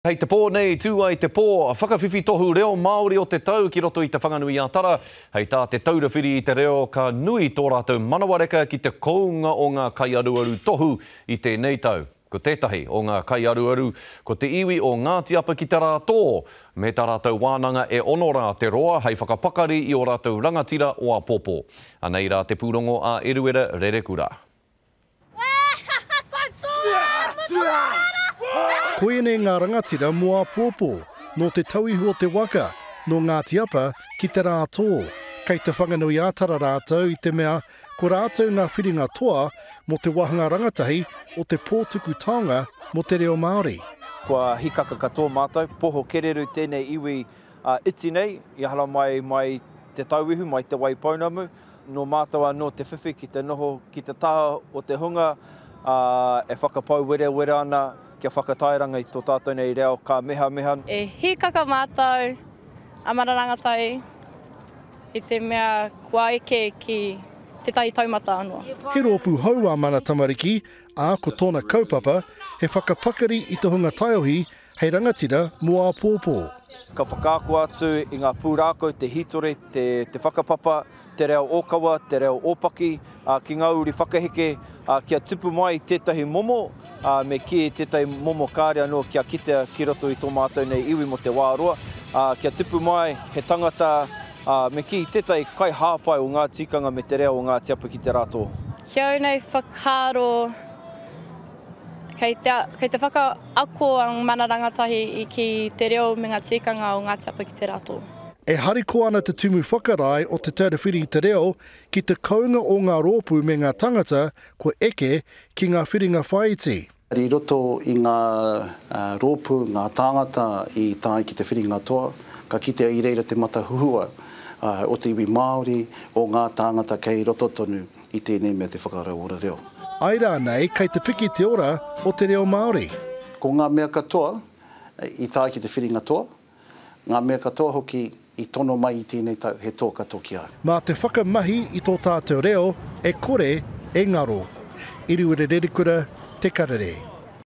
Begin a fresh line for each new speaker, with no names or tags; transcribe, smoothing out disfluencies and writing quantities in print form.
Hei te pō nei tū ai te pō whakawhiwhi tohu reo Māori o te tau ki roto i Te Whanganui-a-Tara. Hei tā Te Taura Whiri i te Reo ka nui tō rātou manawareka ki te kounga o ngā kaiaruaru tohu i tēnei tau. Ko tētahi o ngā kaiaruaru ko te iwi o Ngāti Apa ki te rā tō, me tā rātou wānanga e ono rā te roa hei whakapakari i ō rātou rangatira o āpōpō. Anei rā te pūrongo a Eruera Rerekura.
Koianei ngā rangatira mō āpōpō, nō Te Tauihu o te Waka, nō Ngāti Apa ki te rā tō. Kei Te Whanganui-ā-Tara rātou i te mea ko rātou ngā whiringa toa mō te wāhanga rangatahi o te pō tuku taonga mō te reo Māori.
Kua hikaka katoa mātou, poho kereru tēnei iwi iti nei i haramai mai Te Tauihu, mai Te Waipounamu, Nō mātou anō te whiwhi ki te noho ki te taha o te hunga e whakapau werewere ana kia whakatairanga i tō tātou nei reo ka mehameha.
E hīkaka mātou a Mana Rangatahi i te mea kua eke ki tētahi taumata anō.
He rōpū hou a Mana Tamariki, ā, ko tōna kaupapa he whakapakari i te hunga taiohi hei rangatira mō āpōpō.
Ka whakaako atu i ngā pūrākau, te hītori, te whakapapa, te reo ōkawa, te reo ōpaki, ki ngā uri whakaheke, kia tupu mai tētahi momo, me kī tētahi momo kāre anō kia kitea ki roto i tō mātou nei iwi mō te wā roa, kia tupu mai he tangata, me kī tētahi kaihāpai o ngā tikanga me te reo o Ngāti Apa ki te rā tō.
Ki au nei whakaaro, Kei te, kei te whakaako a Mana Rangatahi i ki te reo me nga tikanga o Ngāti Apa ki te rato.
E harikoa ana te Tumu Whakarae o Te Taura Whiri i te Reo ki te kounga o ngā rōpū me ngā tangata kua eke ki ngā whiringa whāiti.
I roto i ngā rōpū, ngā tāngata i tae ki te whiringa toa, ka kitea i reira te matahuhua o te iwi Māori, o ngā tāngata kei roto tonu i tēnei mea te whakarauora reo.
Ai rānei kei te piki te ora o te reo Māori?
Ko ngā mea katoa i tae ki te whiringa toa, ngā mea katoa hoki i tono mai i tēnei tau, he toa katoa ki a au.
Mā te whakamahi i tō tātou reo e kore e ngaro. Iriwiri Rerekura, Te Karere.